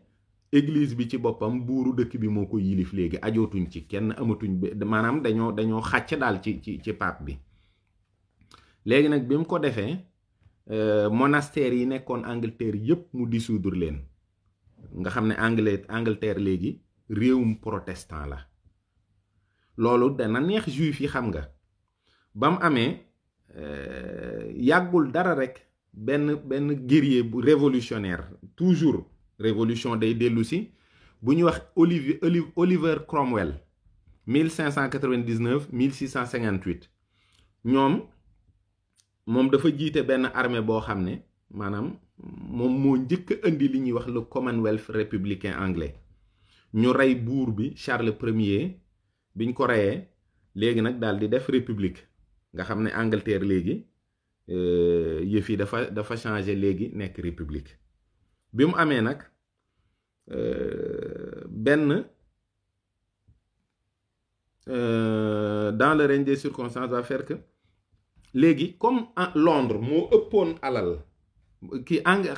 église bi ci boppam buuru dëkk bi moo ko yilif léegi ajootuñ ci kenn amatuñ maanaam dañoo xàcc daal ci pape bi. léegi nag bi mu ko defee monastères yi nekkoon Angleterre yépp mu dissoudre leen nga xam ne Angleterre léegi réewum protestant la. loolu dana neex juif yi xam nga ba mu amee yàggul dara rek benn guerrier bu révolutionnaire toujours révolution day dellu si bu ñuy wax Oliver Cromwell 1599 1658 moom dafa jiite benn armée boo xam ne maanaam moom moo njëkk a indi li ñuy wax le Commonwealth républicain anglais ñu rey buur bi Charles Ier biñ ko reyee léegi nag daal di def république nga xam ne Angleterre léegi yëf yi dafa changé léegi nekk république bi mu amee nag dans le règne des circonstances va faire que léegi comme Londres moo ëppoon alal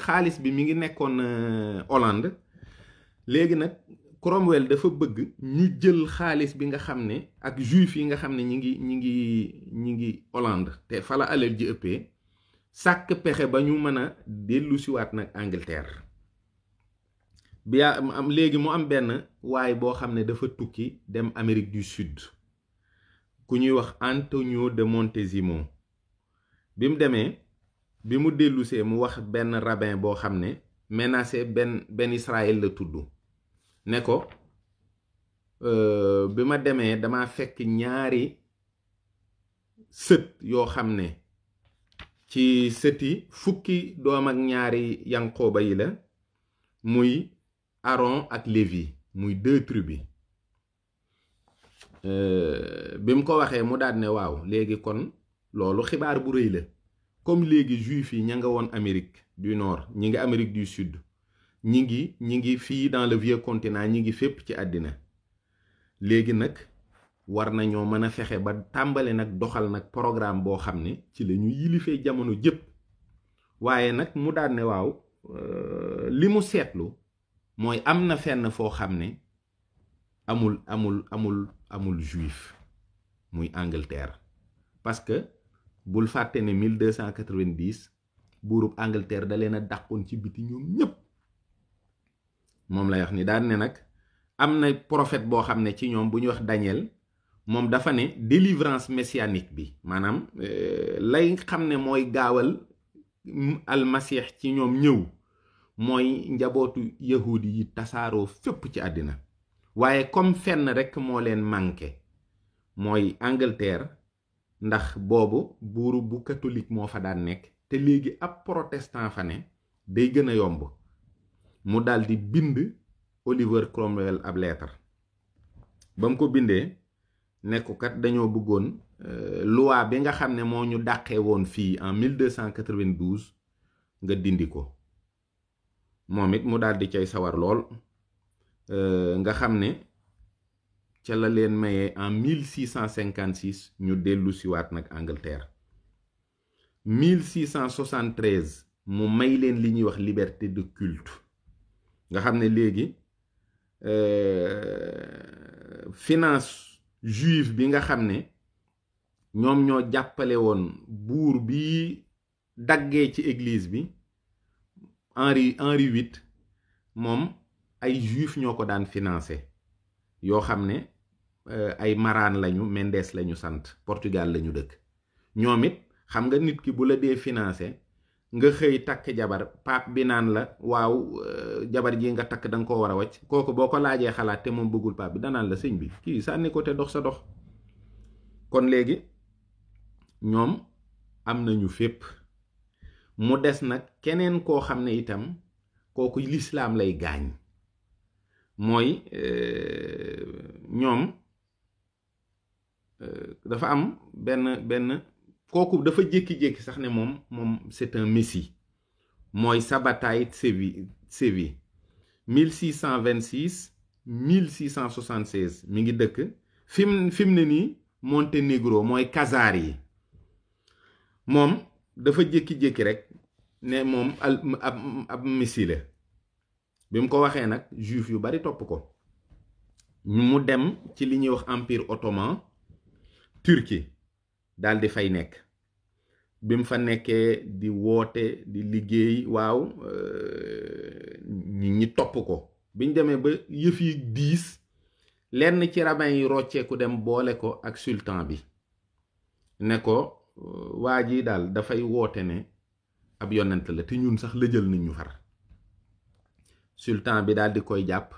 xaalis bi mi ngi nekkoon Hollande léegi nag Cromwell dafa bëgg ñu jël xaalis bi nga xam ne ak juif yi nga xam ne ñi ngi Hollande te fa la alal ji ëppee sàkk pexe ba ñu mën a dellu siwaat nag Angleterre bi am léegi mu am benn waay boo xam ne dafa tukki dem Amérique du Sud ku ñuy wax Antonio de Montezimo bi mu demee bi mu dellusee mu wax benn rabbin boo xam ne menacé benn Israël la tudd ne ko bi ma demee dama fekk ñaari sët yoo xam ne ci sëti fukki doom ak ñaari Yanqooba yi la muy Aaron ak Lévi muy 2 tribus bi mu ko waxee mu daal ne waaw léegi kon loolu xibaar bu rëy la comme léegi juif yi ña nga woon Amérique du Nord ñi ngi Amérique du Sud ñi ngi fii dans le vieux continent ñi ngi fépp ci àddina léegi nag war nañoo mën a fexe ba tàmbale nag doxal nag programme boo xam ne ci la ñu yilifee jamono jëpp waaye nag mu daal ne waaw li mu seetlu mooy am na fenn foo xam ne amul juif muy Angleterre parce que bul fàtte ne 1290 buurub Angleterre da leen a dàqoon ci biti ñoom ñépp moom lay wax ni daan ne nag am na prophète boo xam ne ci ñoom bu ñuy wax Daniel moom dafa ne délivrance messianique bi maanaam lay xam ne mooy gaawal almasih ci ñoom ñëw mooy njabootu yahudi yi tasaaroo fépp ci àddina waaye comme fenn rekk moo leen manqué mooy Angleterre, ndax boobu buuru bu catholique moo fa daan nekk te léegi ab protestant fa ne day gën a yomb. mu daldi bind Oliver Cromwell ab lettre ba mu ko bindee nekkukat dañoo bëggoon loi bi nga xam ne moo ñu dàqee woon fii en 1292 nga dindi ko. moom it mu daldi cay sawar lool nga xam ne ca la leen mayee en 1656 ñu dellu siwaat nag Angleterre. 1673 mu may leen li ñuy wax liberté de culte nga xam ne léegi finance juive bi nga xam ne ñoom ñoo jàppale woon buur bi daggee ci église bi Henri VIII moom ay juif ñoo ko daan financé yoo xam ne ay maraan lañu, Mendes lañu sant, Portugal lañu dëkk. ñoom it xam nga nit ki bu la dee financé nga xëy takk jabar pape bi naan la waaw jabar ji nga takk danga ko war a wàcc, kooku boo ko laajee xalaat te moom bëggul pape bi danaan la sëñ bi kii sànni ko te dox sa dox. kon léegi ñoom am nañu fépp. mu des nag keneen koo xam ne itam kooku lislaam lay gaañ mooy ñoom dafa am benn kooku dafa jékki-jékki sax ne moom c'est un messie mooy Sabbatai Sévi 1626 1676 mi ngi dëkk fim ne nii Monténégro mooy Khazar yi. moom dafa jékki-jékki rek ne moom ab messie la. bi mu ko waxee nag juif yu bari topp ko. mu dem ci li ñuy wax empire ottoman, Turquie daal di fay nekk. bi mu fa nekkee di woote di liggéey waaw ñi topp ko. biñ demee ba yëf yi diis lenn ci rabbin yi rocceeku dem boole ko ak sultan bi ne ko waa ji daal dafay woote ne ab yonent la te ñun sax lëjal nañ ñu far. sultan bi daal di koy jàpp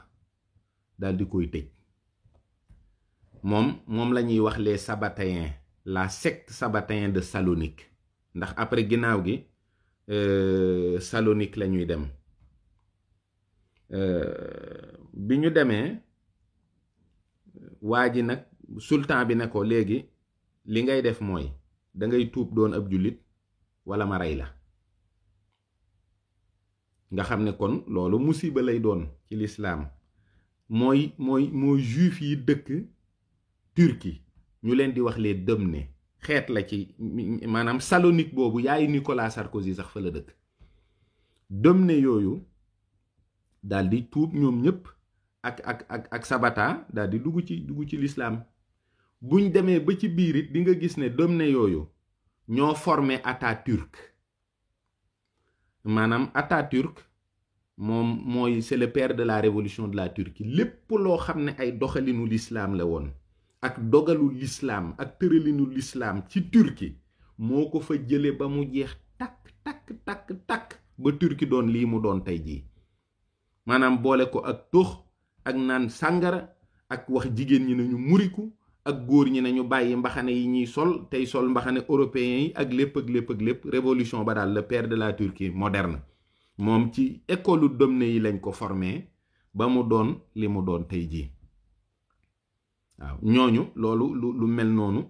daal di koy tëj. moom la ñuy wax les sabbatéens, la secte sabbatéen de Salonique, ndax après ginnaaw gi Salonique la ñuy dem. bi ñu demee waa ji nag sultan bi ne ko léegi li ngay def mooy da ngay tuub doon ab jullit wala ma rey la. nga xam ne kon loolu musiba lay doon ci lislaam. mooy juif yi dëkk Turquie ñu leen di wax les Damnés, xeet la ci maanaam Salonique boobu yaay Nicolas Sarkozy sax fa la dëkk. Damnés yooyu daal di tuub ñoom ñëpp ak Sabata daal di dugg ci lislaam. buñ demee ba ci biir it di nga gis ne Damnés yooyu ñoo formé Atatürk. maanaam Atatürk moom mooy c'est le père de la révolution de la Turquie. lépp loo xam ne ay doxalinu lislaam la woon ak dogalu lislaam ak tëralinu lislaam ci Turquie moo ko fa jële ba mu jeex takk ba Turquie doon lii mu doon tey jii. maanaam boole ko ak tox ak naan sàngara ak wax jigéen ñi nañu muriku ak góor ñi nañu bàyyi mbaxane yi ñuy sol tey sol mbaxane européen yi ak lépp révolution ba daal le père de la Turquie moderne. moom ci école Damnés yi lañ ko formé ba mu doon li mu doon tey jii. waaw ñooñu loolu lu mel noonu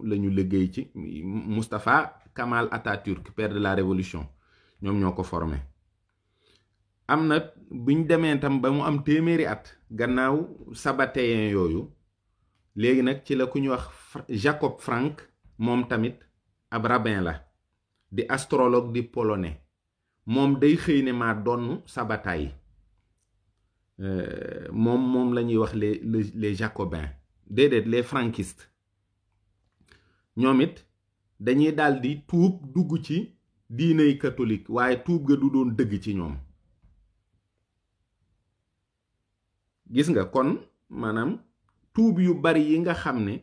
lañu liggéey ci Mustafa Kemal Atatürk, père de la révolution, ñoom ñoo ko formé. am na buñ demee tam ba mu am téeméeri at gannaaw sabbatéen yooyu léegi nag ci la ku ñu wax Jacob Frank, moom tamit ab rabbin la di astrologue di polonais. moom day xëy ne maa donn Sabbatai. moom la ñuy wax les jacobins, déedéet les franquistes. ñoom it dañuy daal di tuub dugg ci diiney catholique waaye tuub ga du doon dëgg ci ñoom. gis nga kon maanaam tuub yu bari yi nga xam ne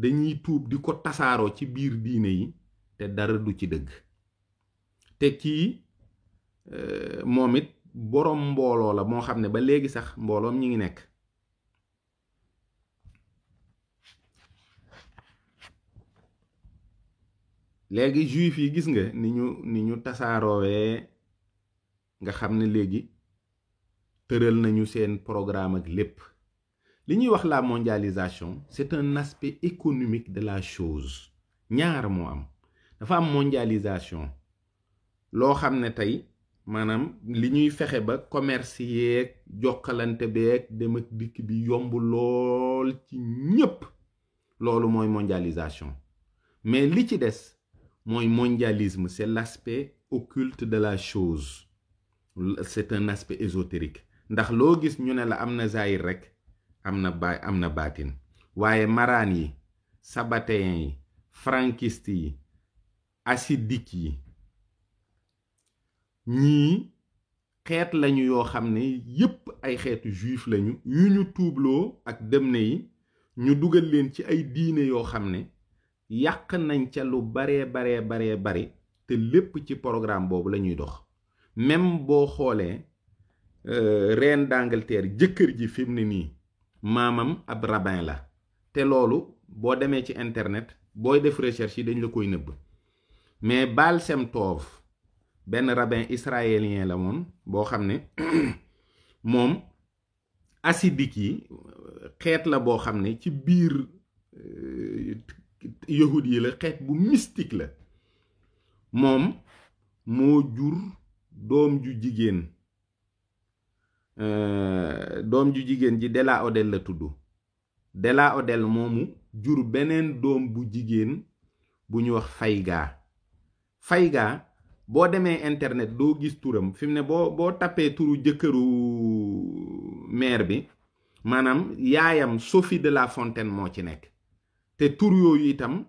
dañuy tuub di ko tasaaroo ci biir diine yi te dara du ci dëgg. te kii moom it boroom mbooloo la moo xam ne ba léegi sax mbooloom ñi ngi nekk. léegi juif yi gis nga ni ñu tasaaroowee nga xam ne léegi tëral nañu seen programme ak lépp. li ñuy wax la mondialisation c'est un aspect économique de la chose. ñaar moo am, dafa am mondialisation loo xam ne tey maanaam li ñuy fexe ba commerce yeeg jokkalante beeg dem ak dikk bi yomb lool ci ñépp, loolu mooy mondialisation. mais li ci des mooy mondialisme, c'est l'aspect occulte de la chose, c'est un aspect ésotérique. ndax loo gis ñu ne la am na zahir rek am na baatin. waaye maraan yi, sabbatéen yi, franquiste yi, hassidique yi, ñii xeet lañu yoo xam ne yépp ay xeetu juif lañu yu ñu tuubloo ak demne yi, ñu dugal leen ci ay diine yoo xam ne yàq nañ ca lu baree bari, te lépp ci programme boobu lañuy dox. même boo xoolee reine d'Angleterre jëkkër ji fi mu ne nii maamam ab rabbin la, te loolu boo demee ci internet booy def recherche yi dañ la koy nëbb. mais Baal Sem Tov benn rabbin israélien la moom boo xam ne moom hassidique yi xeet la boo xam ne ci biir yahud yi la, xeet bu mystique la. moom moo jur doom ju jigéen ji Della Odel la tudd. Della Odel moomu jur beneen doom bu jigéen bu ñu wax Fayga. boo demee internet doo gis turam fi mu ne boo tappee turu jëkkëru mère bi, maanaam yaayam Sophie de la Fontaine moo ci nekk. te tur yooyu itam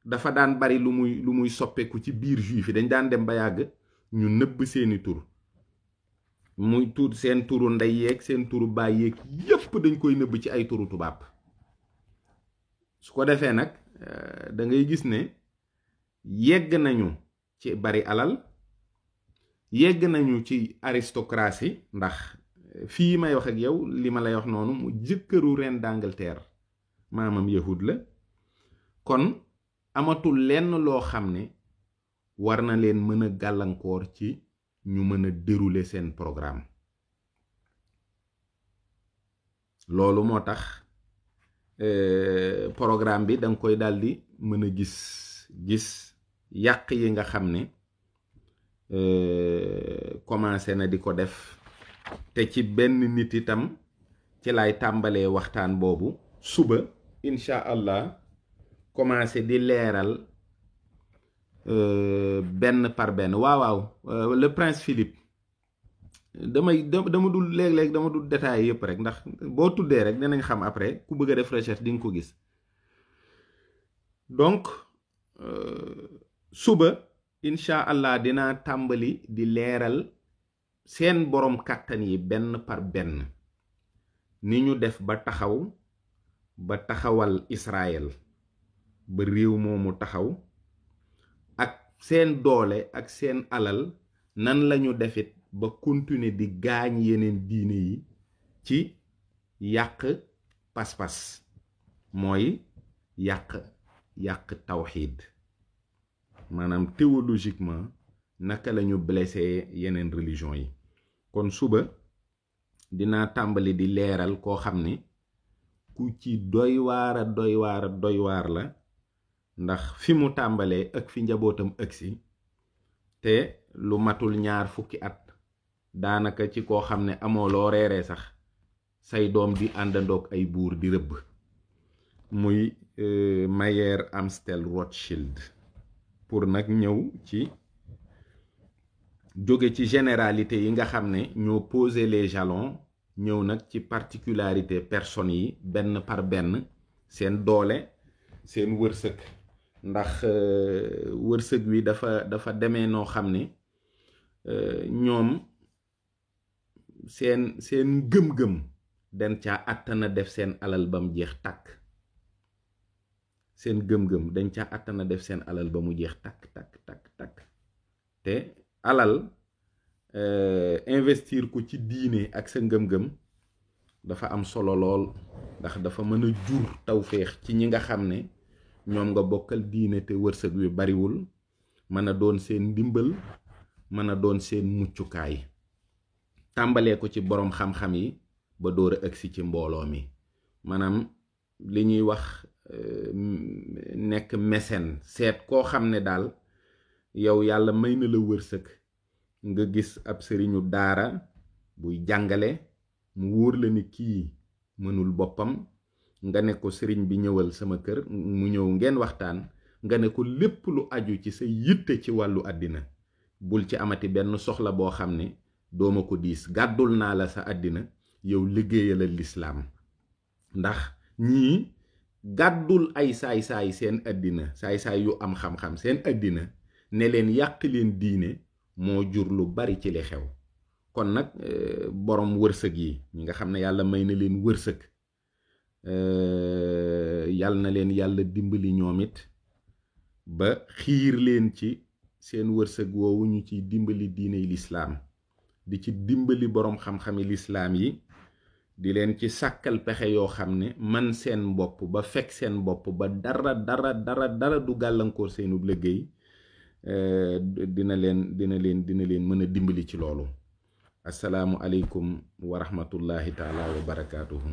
dafa daan bari lu muy soppeeku ci biir juif yi. dañ daan dem ba yàgg ñu nëbb seeni tur, muy tur seen turu ndey yeeg seen turu baay yeeg yépp dañ koy nëbb ci ay turu tubaab. su ko defee nag da ngay gis ne yegg nañu ci bari alal, yegg nañu ci aristocratie. ndax fii may wax ak yow li ma lay wax noonu mu jëkkëru reine d'Angleterre maamam yahud la. kon amatul lenn loo xam ne war na leen mën a gàllankoor ci ñu mën a dérouler seen programme. loolu moo tax programme bi danga koy daldi mën a gis yàq yi nga xam ne commencé na di ko def. te ci benn nit itam ci lay tàmbalee waxtaan boobu suba incha allah, commencé di leeral benn par benn. waaw le prince Philippe dama dul léeg-léeg dama dul détail yëpp rek, ndax boo tuddee rek dinañ xam après ku bëgg a def recherche di nga ko gis. donc suba incha allah dinaa tàmbali di leeral seen borom kàttan yi benn par benn, ni ñu def ba taxawal Israël, ba réew moomu taxaw, ak seen doole ak seen alal nan lañu defit ba continuer di gaañ yeneen diine yi ci yàq pas-pas, mooy yàq tawxiid. maanaam théologiquement naka lañu blessé yeneen religion yi. kon suba dinaa tàmbali di leeral koo xam ne ku ci doy waar la, ndax fi mu tàmbalee ak fi njabootam ëgsi, te lu matul 2 fukki at daanaka ci koo xam ne amoo loo reeree sax, say doom di àndandoog ay buur di rëbb, muy Mayer Amstel Rothschild. pour nag ñëw ci jóge ci généralité yi nga xam ne ñoo poser les jalons, ñëw nag ci particularité personnes yi benn par benn, seen doole, seen wërsëg. ndax wërsëg wi dafa demee noo xam ne ñoom seen gëm-gëm den caa àttana def seen alal ba mu jeex tàkk. seen gëm-gëm dañ ca àttana def seen alal ba mu jeex takk. te alal investir ko ci diine ak sa ngëm-gëm dafa am solo lool, ndax dafa mën a jur tawféex ci ñi nga xam ne ñoom nga bokkal diine te wërsëg wi bariwul, mën a doon seen ndimbal mën a doon seen muccukaay tàmbalee ko ci boroom xam-xam yi ba door a agsi ci mbooloo mi maanaam li ñuy wax nekk mécène seet koo xam ne daal yow yàlla may na la wërsëg nga gis ab sëriñu daara buy jàngale mu wóor la ni kii mënul boppam nga ne ko sëriñ bi ñëwal sama kër mu ñëw ngeen waxtaan nga ne ko lépp lu aju ci sa yitte ci wàllu àddina bul ci amati benn soxla boo xam ne dooma ko diis gàddul naa la sa àddina yow liggéeyalal lislaam ndax ñii gàddul ay saay-saay seen àddina saay-saay yu am xam-xam seen àddina ne leen yàq leen diine moo jur lu bari ci li xew kon nag borom wërsëg yi ñi nga xam ne yàlla may na leen wërsëg yàlla na leen yàlla dimbali ñoom it ba xiir leen ci seen wërsëg woowu ñu ci dimbali diiney lislaam di ci dimbali boroom xam-xami lislaam yi di leen ci sàkkal pexe yoo xam ne man seen bopp ba fekk seen bopp ba dara du gàllankoor seenub liggéey dina leen mën a dimbali ci loolu. Assalaamu aleykum wa rahmatullahi taala wa barakaatuhu.